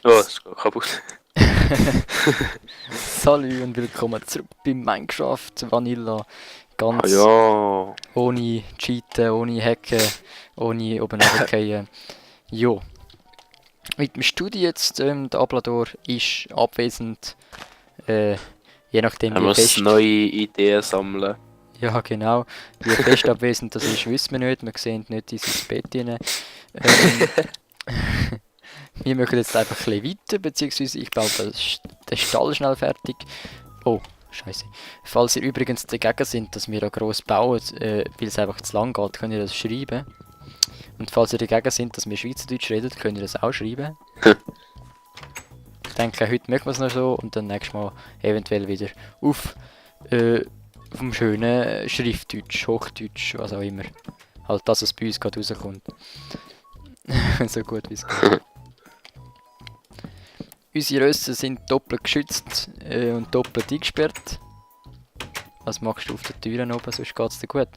Oh, es geht kaputt. Salut und willkommen zurück bei Minecraft Vanilla. Ah Ganz ja. ohne Cheaten, ohne Hacken, ohne oben runterfallen. Jo, mit dem Studio jetzt, der Ablador ist abwesend. Äh, je nachdem Er wie muss fest. neue Ideen sammeln. Ja, genau. Wie fest abwesend das ist, wissen wir nicht. Wir sehen nicht in sein Bett rein. Ähm, wir machen jetzt einfach ein bisschen weiter, beziehungsweise ich baue den Stall schnell fertig. Oh, scheiße. Falls ihr übrigens dagegen sind, dass wir da gross bauen, weil es einfach zu lang geht, könnt ihr das schreiben. Und falls ihr dagegen sind, dass wir Schweizerdeutsch reden, könnt ihr das auch schreiben. Ich denke, heute machen wir es noch so und dann nächstes Mal eventuell wieder auf vom schönen Schriftdeutsch, Hochdeutsch, was auch immer. Halt das, was bei uns gerade rauskommt. So gut wie es geht. Unsere Rössen sind doppelt geschützt und doppelt eingesperrt. Was machst du auf der Türen oben, sonst geht's dir gut?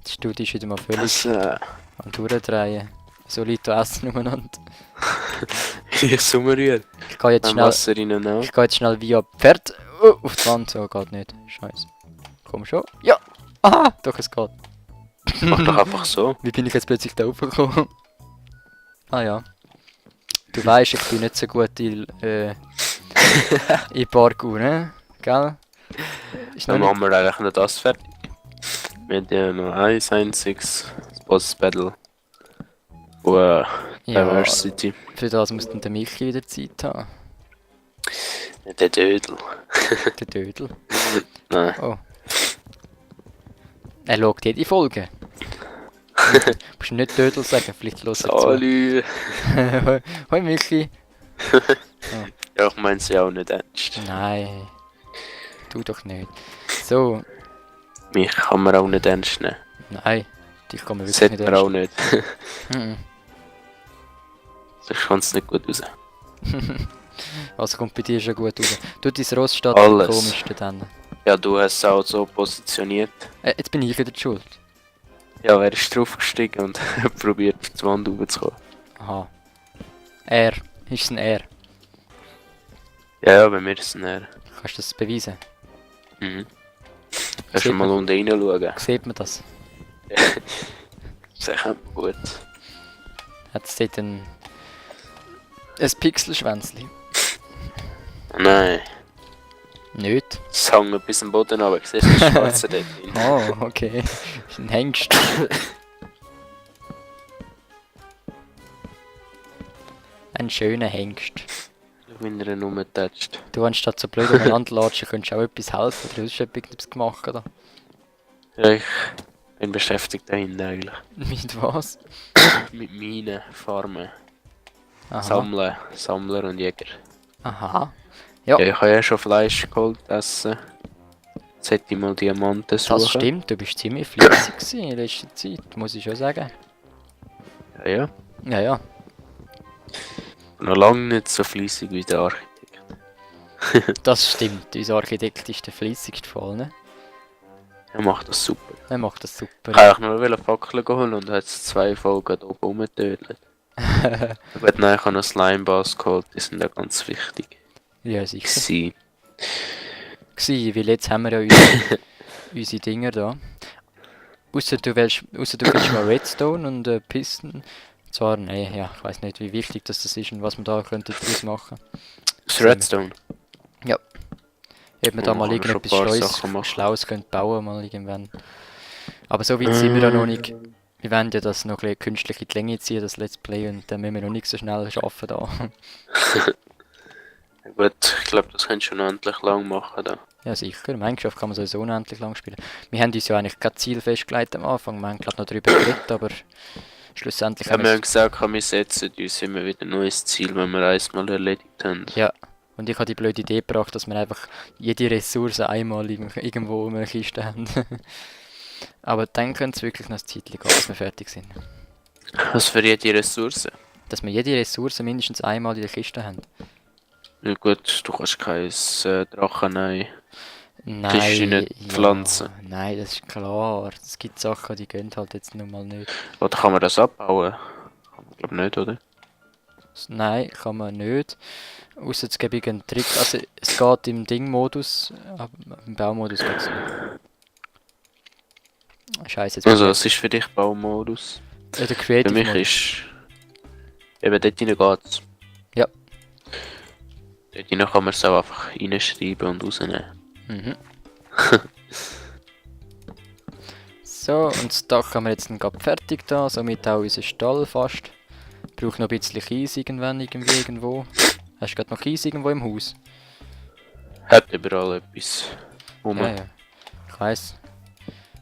Das Studio ist wieder mal völlig Das, am Durchdrehen. So liegt da Essen umeinander. ich summeriere. Ich gehe jetzt Dann schnell, Wasser rein auch. ich gehe jetzt schnell via Pferd auf die Wand. So, geht nicht. Scheiße. Komm schon. Ja! Aha! Doch, es geht. Mach doch einfach so. Wie bin ich jetzt plötzlich da hochgekommen? Ah ja. Du weißt, ich bin nicht so gut in Parkour, ne? Gell? Ist noch Dann nicht... machen wir eigentlich noch das fertig. Wir haben ja noch eins einziges Boss Battle. Und Ja, Diversity. für das muss dann der Michi wieder Zeit haben. Der Dödel. Der Dödel. Nein. Oh. Er schaut jede Folge. Du musst nicht Dödel sagen, vielleicht los er zu. Salü. Hoi Michi. Ja, ich meine sie auch nicht ernst. Nein. Tu doch nicht. So, Mich kann man auch nicht ernst nehmen. nein. Dich kann man wirklich Sollte nicht man auch nicht. Mhm. Sonst kommt es nicht gut raus. Was kommt bei dir schon gut raus? Du, dein Ross steht Alles. komisch da drin. Ja, du hast es auch so positioniert. Jetzt bin ich wieder die schuld. Ja, wer ist draufgestiegen und probiert auf die Wand raufzukommen? Aha. Er. Ist es ein Er? Ja, bei mir ist es näher. Kannst du das beweisen? Mhm. Kannst du Sieht mal man- unten reinschauen? Sieht man das? Das kommt gut. Hat es dort ein Pixelschwänzli? Nein, Nicht? es hängt bis am Boden runter. Siehst du das Schwarze dort drin? Oh, okay. Ist ein Hengst. Ein schöner Hengst. Wenn er ihn rumtatscht. Du, anstatt so blöd umeinander latschen, könntest du auch etwas helfen. Oder hast du etwas gemacht, oder? Ja, ich bin beschäftigt dahinter eigentlich. Mit was? Mit Minen, Farmen, Aha. Sammeln, Sammler und Jäger. Aha. Ja, Ja, ich habe ja schon Fleisch geholt, essen. Jetzt hätte ich mal Diamanten suchen. das stimmt. Du bist ziemlich fleißig gewesen in letzter Zeit, muss ich schon sagen. Ja, ja. Ja, ja. Noch lange nicht so fleissig wie der Architekt. Das stimmt. Unser Architekt ist der fleissigste von allen. Er macht das super. Er macht das Ich super. wollte nur Fackeln holen und hat jetzt 2 Folgen da oben rumgetötet. Gut, nein, ich habe noch Slimebass geholt, die sind ja ganz wichtig. Ja, sicher. Gewesen. Weil jetzt haben wir ja unsere Dinger da. Ausser du willst mal Redstone und Pisten. Zwar, nee, ja, ich weiß nicht, wie wichtig das ist und was man da könnte daraus machen. Das Redstone. Ob man da Ja, mal kann man schon irgendetwas ein paar Schlaues, Sachen machen. Schlaues könnte bauen, mal irgendwann. Aber so weit sind wir da noch nicht. Wir werden ja das noch ein bisschen künstlich in die Länge ziehen, das Let's Play, und dann müssen wir noch nicht so schnell arbeiten da. Ja, gut, ich glaube, das könntest du noch endlich lang machen da. Ja, sicher. Minecraft kann man sowieso unendlich lang spielen. Wir haben uns ja eigentlich kein Ziel festgelegt am Anfang. Wir haben gerade noch darüber geredet, aber schlussendlich Ja, wir haben gesagt, wir setzen uns immer wieder ein neues Ziel, wenn wir eins mal erledigt haben. Ja. Und ich habe die blöde Idee gebracht, dass wir einfach jede Ressource einmal irgendwo in einer Kiste haben. Aber dann könnte es wirklich noch ein Zeitchen gehen, bis wir fertig sind. Was für jede Ressource? Dass wir jede Ressource mindestens einmal in der Kiste haben. Ja gut, du kannst kein Drachenei. Nein, Kiste nicht pflanzen. Nein, das ist klar. Es gibt Sachen, die gehen halt jetzt nun mal nicht. Oder kann man das abbauen? Kann man glaube nicht, oder? Nein, kann man nicht. Ausser es gäbe einen Trick. Also es geht im Ding-Modus, aber im Baumodus geht es nicht. Scheiße, jetzt Also, was ist für dich Baumodus? der Für Creative mich Modus. ist... Eben dort rein geht's. Ja. Dort rein kann man es auch einfach reinschreiben und rausnehmen. Mhm. So, und das Dach haben wir jetzt gerade fertig da, somit auch unser Stall fast. Braucht noch ein bisschen Kies irgendwo. Hast du gerade noch Kies irgendwo im Haus? Hat überall etwas. Rum. Ja, ja. Ich weiss.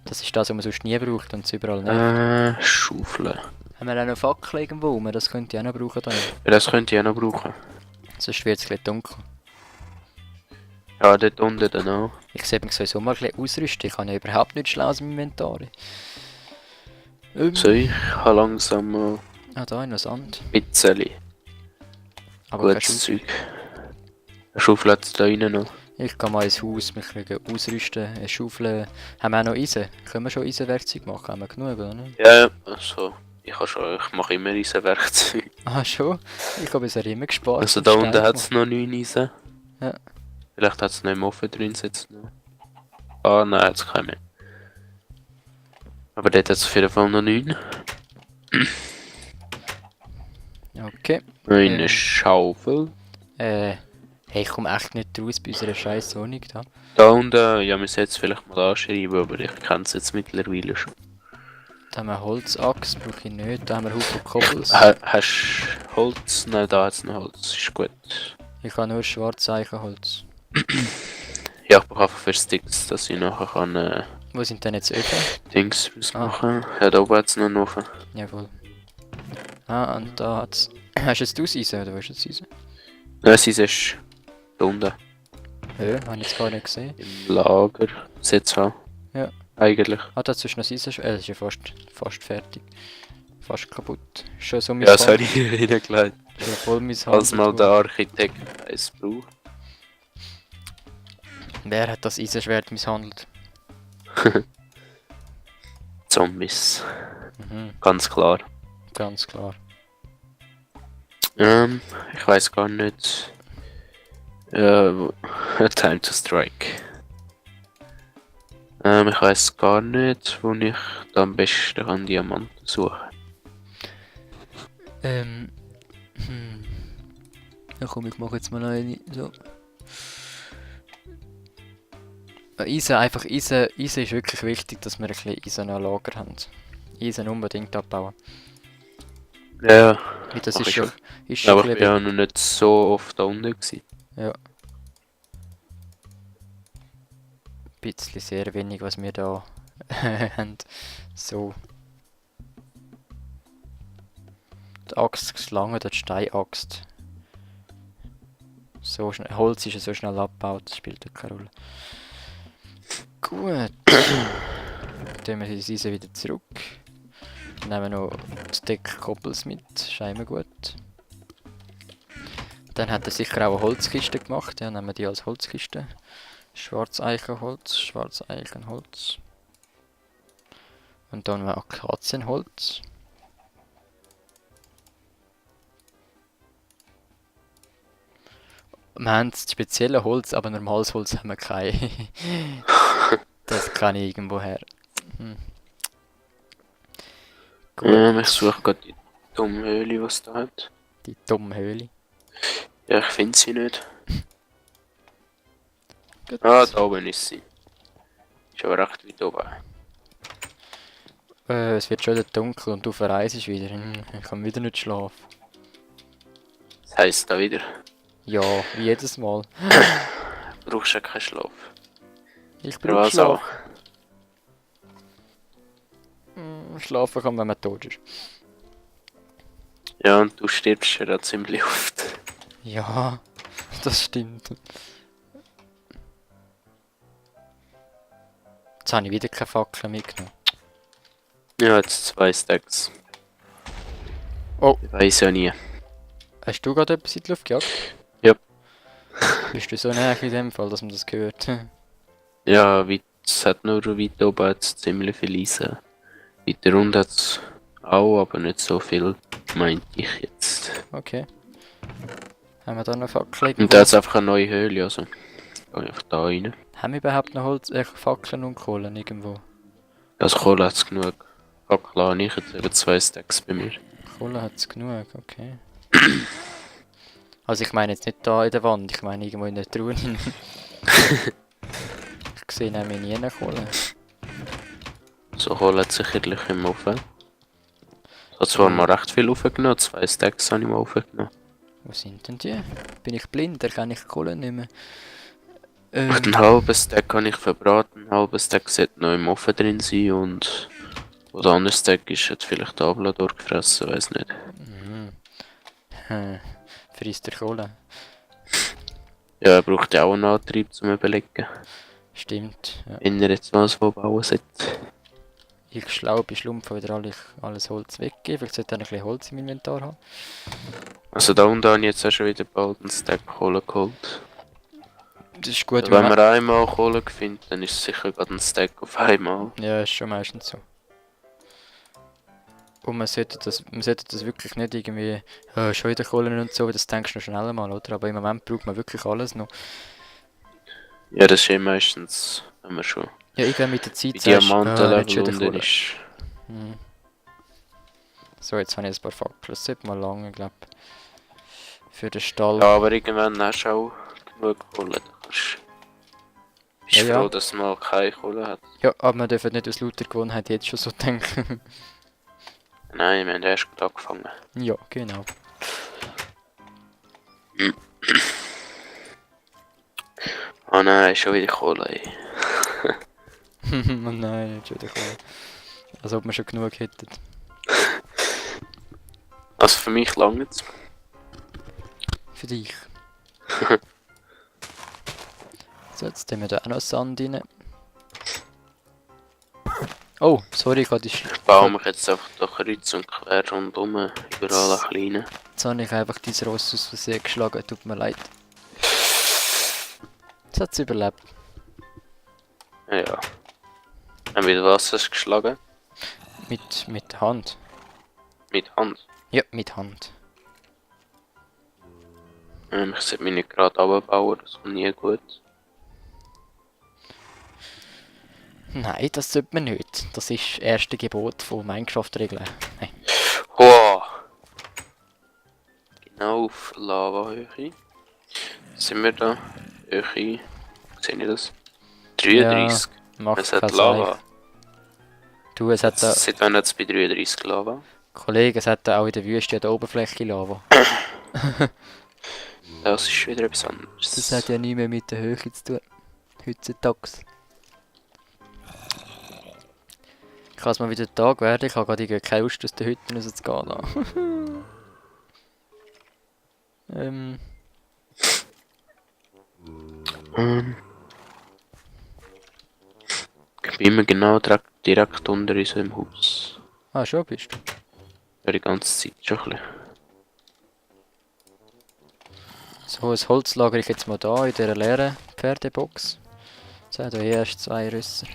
Das ist das, was man sonst nie braucht und es überall nicht. Schaufeln. Haben wir auch noch Fackeln irgendwo rum? Das könnte ich auch noch brauchen dann. Ja, das könnte ich auch noch brauchen. Sonst wird es gleich dunkel. Ja, dort unten dann auch. Ich sehe mich sowieso mal ein bisschen ausrüsten. Ich habe ja überhaupt nichts Schlaues im Inventar. So, ich habe langsam mal Ah, da in der Sand. ein bisschen Aber kein gutes Schaufel. Zeug. Eine Schaufel hat es da rein noch. Ich kann mal ins Haus mich ausrüsten. Eine Schaufel. Haben wir auch noch Eisen? Können wir schon Eisenwerkzeug machen? Haben wir genug, oder nicht? Ja, also, ich mache immer diese Werkzeuge. Ah, schon? Ich habe bisher immer gespart. Also und da Steine unten hat es gemacht. noch 9 Eisen. Ja. Vielleicht hat es noch im Ofen drin jetzt noch. Ah nein, jetzt kein mehr. Aber dort hat es auf jeden Fall noch 9. Okay. Eine Schaufel. Hey, ich komme echt nicht raus bei unserer scheiß Wohnung da. Da unten, ja, wir sollten es vielleicht mal anschreiben, aber ich kenne es jetzt mittlerweile schon. Da haben wir eine Holzachs, brauche ich nicht. Da haben wir Haufen Kobbels. Hast du Holz? Nein, da hat es noch Holz. Ist gut. Ich habe nur Schwarzeichenholz. Ja, ich brauche einfach für Sticks, dass ich nachher kann Wo sind denn jetzt Öfen? Dings machen. Ja, da oben hat es noch einen Ofen. Jawohl. Ah, und da hat's. Hast du jetzt Auseisen oder wo ist jetzt Eisen? Nein, sie ist da unten Ja, habe ich jetzt gar nicht gesehen. im Lager. Sitzt haben. Ja. Eigentlich. Ah, da ist noch das Eisen. Das ist ja fast fertig. Fast kaputt. Schon so Ja, sorry, reingelegt. Schon voll misshandelt. Als mal der Architekt es braucht. Wer hat das Eisenschwert misshandelt? Zombies. Mhm, Ganz klar. ganz klar. Ich weiß gar nicht. Time to strike. Ich weiß gar nicht, wo ich da am besten an Diamanten suchen. Ja komm, ich mache jetzt mal eine. So. Eisen, einfach Eisen ist wirklich wichtig, dass wir ein bisschen Eisen an Lager haben. Eisen unbedingt abbauen. Ja, Weil das mach ist ich schon, schon. ist schon Aber ein ich bin bisschen ja noch nicht so oft da unten gewesen. ein bisschen sehr wenig, was wir da haben. So. Die Axt ist lange, die Steinaxt. So schnell, Holz ist ja so schnell abgebaut, das spielt ja keine Rolle. Gut. Dann wir das Eisen wieder zurück. Nehmen wir noch das Deck Koppels mit, scheinbar gut. Dann hat er sicher auch eine Holzkiste gemacht, ja, nehmen wir die als Holzkiste. Schwarzeichenholz. Und dann noch Akazienholz. Wir haben das spezielle Holz, aber normales Holz haben wir kein. Das kann ich irgendwo her. Gut, Ich suche gerade die dumme Höhle, was da hat. die dumme Höhle. Ja, ich finde sie nicht. Gut. Ah, da oben ist sie. Ist aber recht weit oben. Es wird schon wieder dunkel und du verreist wieder. Ich kann wieder nicht schlafen. Das heisst da wieder. Ja, wie jedes Mal. Du brauchst ja keinen Schlaf. Ich Für brauche was Schlaf. auch. Schlafen kann, wenn man tot ist. Ja, und du stirbst ja da ziemlich oft. Ja, das stimmt. Jetzt habe ich wieder keine Fackel mitgenommen. Ja, jetzt 2 Stacks. Oh. Ich weiß ja nie. Hast du gerade etwas in die Luft gejagt? Ja. Bist du so näher in dem Fall, dass man das hört? Ja, es hat nur weit oben hat's ziemlich viel Eisen. Weiter unten hat es auch, aber nicht so viel, meinte ich jetzt. Okay. Haben wir da noch Fackeln? Und da hat einfach eine neue Höhle, also. Gehe einfach da rein. Haben wir überhaupt noch Holz, Fackeln und Kohlen irgendwo? Also Kohle hat es genug. Fackel habe ich jetzt eben 2 Stacks bei mir. Kohlen hat es genug, okay. Also ich meine jetzt nicht da in der Wand, ich meine irgendwo in der Truhe. Ich sehe nämlich nie eine Kohle. So Kohle hat sicherlich im Ofen. Ich habe zwar mal recht viel aufgenommen, 2 Stacks habe ich mal aufgenommen. Wo sind denn die? Bin ich blind? Erkenne ich die Kohle nicht mehr? Einen halben Stack habe ich verbraten, einen halben Stack sollte noch im Ofen drin sein und wo der andere Stack ist, hat vielleicht die Abla durchgefressen, weiß nicht. Frisst der Kohle. Ja, er braucht ja auch einen Antrieb zum Überlegen. Stimmt. Ja. Wenn er jetzt was bauen sollte. Ich schlau bin schlumpfen wieder alles Holz weggeben. Vielleicht sollte ich ein bisschen Holz im Inventar haben. Also da unten habe ich jetzt auch schon wieder bald einen Stack Kohle geholt. Das ist gut, Wenn man einmal Kohle findet, dann ist es sicher gerade ein Stack auf einmal. Ja, ist schon meistens so. Und man sollte das wirklich nicht irgendwie schon wieder Kohlen und so, das denkst du noch schnell mal, oder? Aber im Moment braucht man wirklich alles noch. Ja, das ist ja meistens, wenn man schon Ja, irgendwann mit der Zeit bei sagst Diamantenlevel schon wieder unten Kohle. ist. So, jetzt habe ich ein paar Fackeln, das sollte mal lange, glaube ich. Für den Stall. Ja, aber irgendwann hast du auch genug Kohle. Da kannst bist Ja, froh, ja. dass man keine Kohle hat. Ja, aber man darf nicht aus lauter Gewohnheit jetzt schon so denken. Nein, wir haben erst gerade angefangen. Ja, genau. Oh nein, schon wieder Kohle, ey. Oh nein, nicht schon wieder Kohle. Als ob wir schon genug hätten. Also für mich lange jetzt. Für dich. So, jetzt tun wir da auch noch Sand rein. Oh, sorry, ich habe Ich baue mich jetzt einfach da kreuz und quer rundum, überall ein kleiner. Jetzt habe ich einfach dieses Ross aus Versehen geschlagen, tut mir leid. Jetzt hat es überlebt. Ja. Und mit was hast du geschlagen? Mit Hand. Mit Hand. Ja, mit Hand. Ich sollte mich nicht gerade runterbauen, das kommt nie gut. Nein, das sollte man nicht. Das ist das erste Gebot von Minecraft-Regeln. Nein. Wow! Genau auf Lava-Höhe. Sind wir da? Höhe. Sehe ich das? 33. Macht Es hat kein Lava. Seif. Du, es hat da... Seit wann hat es bei 33 Lava? Kollege, es hat da auch in der Wüste an der Oberfläche Lava. Das ist wieder etwas anderes. Das hat ja nichts mehr mit der Höhe zu tun. Heutzutage. Ich kann es mal wieder Tag werden, ich habe gerade keine Lust aus der Hütte rauszugehen. Ich bin immer genau direkt unter unserem Haus. Ah, schon bist du? Ja, die ganze Zeit schon ein bisschen. So, ein Holz lagere ich jetzt mal da in dieser leeren Pferdebox. Jetzt haben wir erst 2 Rösser.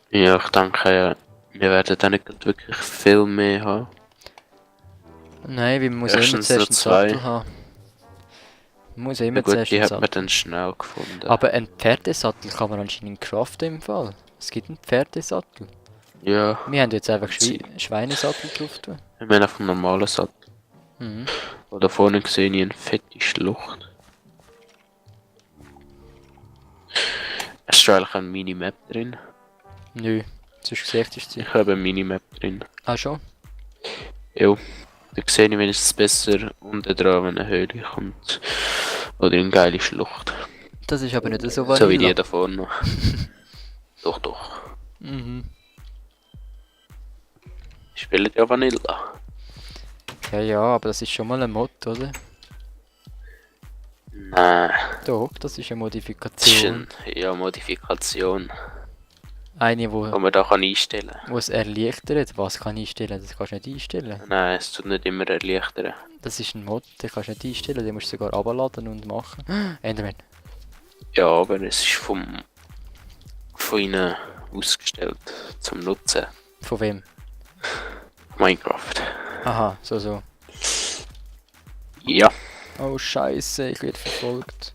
Ja, ich denke, wir werden dann nicht wirklich viel mehr haben. Nein, weil man muss ja immer Erstens zuerst nur einen 2. Sattel haben. Man muss ja Na immer gut, zuerst die einen hat man Sattel. dann schnell gefunden. Aber einen Pferdesattel kann man anscheinend craften im Fall. Es gibt einen Pferdesattel. Ja, Wir haben jetzt einfach Schweinesattel drauf tun. wir haben auf dem normalen Sattel. Mhm. Da vorne sehe ich eine fette Schlucht. Hast du eigentlich eine Minimap drin? Nö, sonst gesagt ist sie. Ich habe eine Minimap drin. Ah schon? Jo. Da sehe ich wenigstens besser unten dran, wenn eine Höhle kommt. Oder eine geile Schlucht. Das ist aber nicht so So wie Vanilla. die da vorne. Doch, doch. Mhm. Ich spiele ja Vanilla. Ja, ja, aber das ist schon mal ein Mod, oder? Nein. Doch, das ist eine Das ist Modifikation. eine Modifikation, Eine, die wo man da kann einstellen kann. es erleichtert. Was kann ich einstellen? Das kannst du nicht einstellen. Nein, es tut nicht immer erleichtern. Das ist ein Mod, den kannst du nicht einstellen. Den musst du sogar abladen und machen. Enderman. Ja, aber es ist von ihnen ausgestellt zum Nutzen. Von wem? Minecraft. Aha, so. Ja. Oh Scheiße, ich werde verfolgt.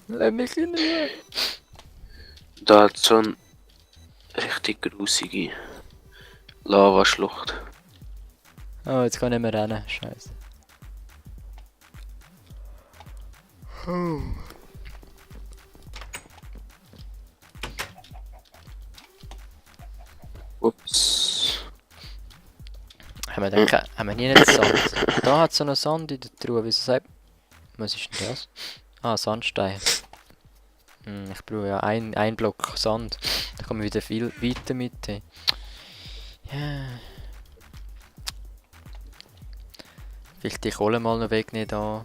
Lass mich in Ruhe. Da hat so eine richtig grusige Lavaschlucht. Oh, jetzt kann ich nicht mehr rennen. Scheiße. Ups. Haben wir nie einen Sand? Da hat es so einen Sand in der Truhe. Wieso sagt... Was ist denn das? Ah, Sandstein. Ich brauche ja ein Block Sand. Da kommen wir wieder viel weiter mit. Ja. Vielleicht die Kohle mal noch wegnehmen da.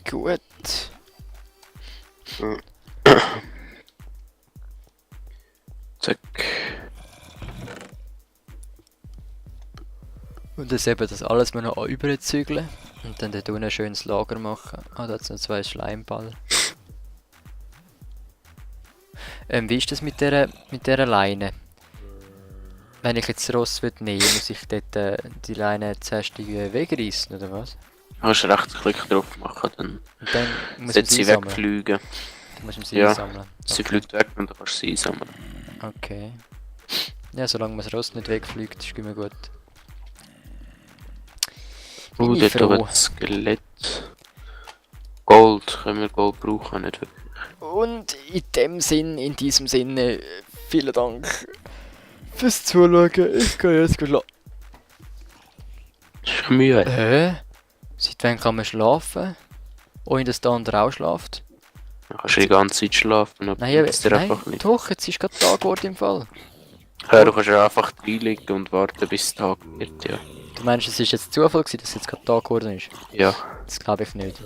Gut. Zack. Und das eben das alles noch überzügeln. Und dann dort unten ein schönes Lager machen. Ah, da hat es noch 2 Schleimball. Wie ist das mit dieser Leine? Wenn ich jetzt das Ross nehmen will, muss ich dort die Leine zuerst irgendwie wegreißen, oder was? Hast du Rechtsklick drauf machen, dann Und dann muss man sollte sie sie einsammeln. wegfliegen. Dann muss man sie Ja. einsammeln. Sie fliegt weg und dann kannst du sie einsammeln. Okay. Ja, solange man das Rost nicht wegfliegt, ist immer gut. Bin ich Dort froh. oben das Skelett. Gold, können wir Gold brauchen, nicht wirklich. Und in diesem Sinne, vielen Dank fürs Zuschauen. Ich gehe jetzt schlafen. Das ist Mühe. Seit wann kann man schlafen? Ohne dass der andere auch schläft? Dann kannst du die ganze Zeit schlafen, aber Nein, jetzt dir einfach nicht. doch, jetzt ist gerade Tag geworden im Fall. Ja, du kannst ja einfach reinlegen und warten bis Tag wird, ja. Du meinst, es ist jetzt Zufall gewesen, dass jetzt gerade Tag geworden ist? Ja, Das glaube ich nicht.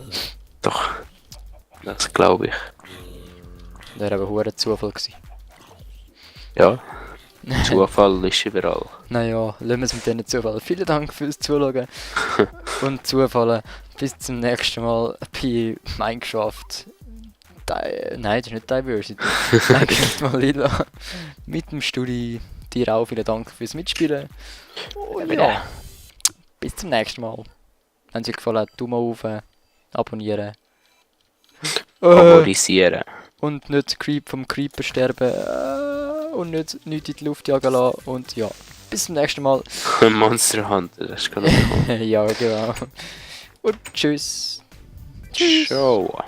doch. Das glaube ich. Das wäre aber hure Zufall gewesen. Ja, Zufall ist überall. Naja, lassen wir es mit diesen Zufall. Vielen Dank fürs Zuschauen und Zufallen. Bis zum nächsten Mal bei Minecraft. Nein, das ist nicht Diversity. Minecraft mal Lila. Mit dem Studi. Dir auch vielen Dank fürs Mitspielen. Und ja, bis zum nächsten Mal. Wenn es euch gefallen hat, Daumen auf, abonnieren. Favorisieren. Und nicht vom Creeper sterben. Und nicht in die Luft jagen lassen. Und ja, bis zum nächsten Mal. Monster Hunter, das ist gerade Ja, genau. Und tschüss. Tschüss. Ciao.